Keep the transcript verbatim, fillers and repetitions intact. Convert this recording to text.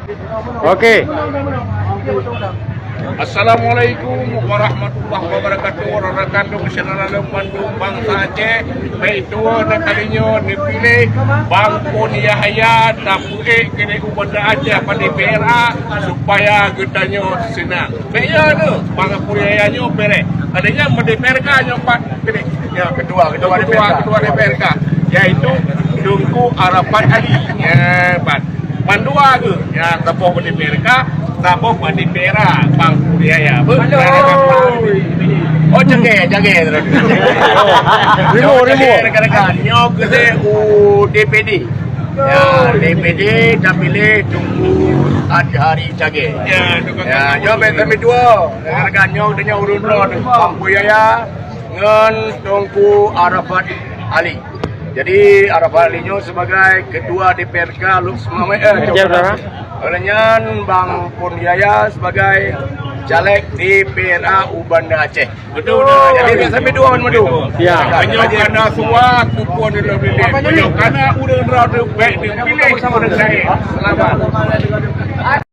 Oke. Assalamualaikum warahmatullahi wabarakatuh. Rakan-rakan syedara lôn bandum bansa Aceh, baik tuan dan kali nyoe neupiléh Bang Pon Yahya tapeuék keuneuk u Banda Aceh bak D P R A supaya geutanyoe seunang. Bèk yo tu, Bang Pon Yahya nyoe beureh. Kali nyan D P R K nyoe pat keuneuk. Ya, ketua, ketua D P R K. Ketua D P R K, yaitu Teungku Arafat Ali. Ya, pat. Mandua ke? Ya, saboh bak D P R K, saboh bak D P R A, Bang Pon Yahya. Betul. Oh, jaga, jaga terus. Ribu, ribu. Rekan-rekan, nyoe keude u D P D. Ya, D P D tapiléh Teungku Azhari Cagé. Ya, nyoe bèk sampai dua. Rekan-rekan, nyoe teunyok ureueng droe Bang Pon Yahya ngon Teungku Arafat Ali. Jadi, Arafat Ali nyoe sebagai ketua D P R K Lhokseumawe, eh, Jam berapa? Oleh nyan, Bang Pon Yahya sebagai caleg D P R A u Banda Aceh. Betul, dah. Jadi, bèk sampai dua, Wan Madu. Ya. Meunyoe kana suwa, kupon dia pilih. Meunyoe kana ureueng droe, bèk dia pilih ureueng laén. Selamat.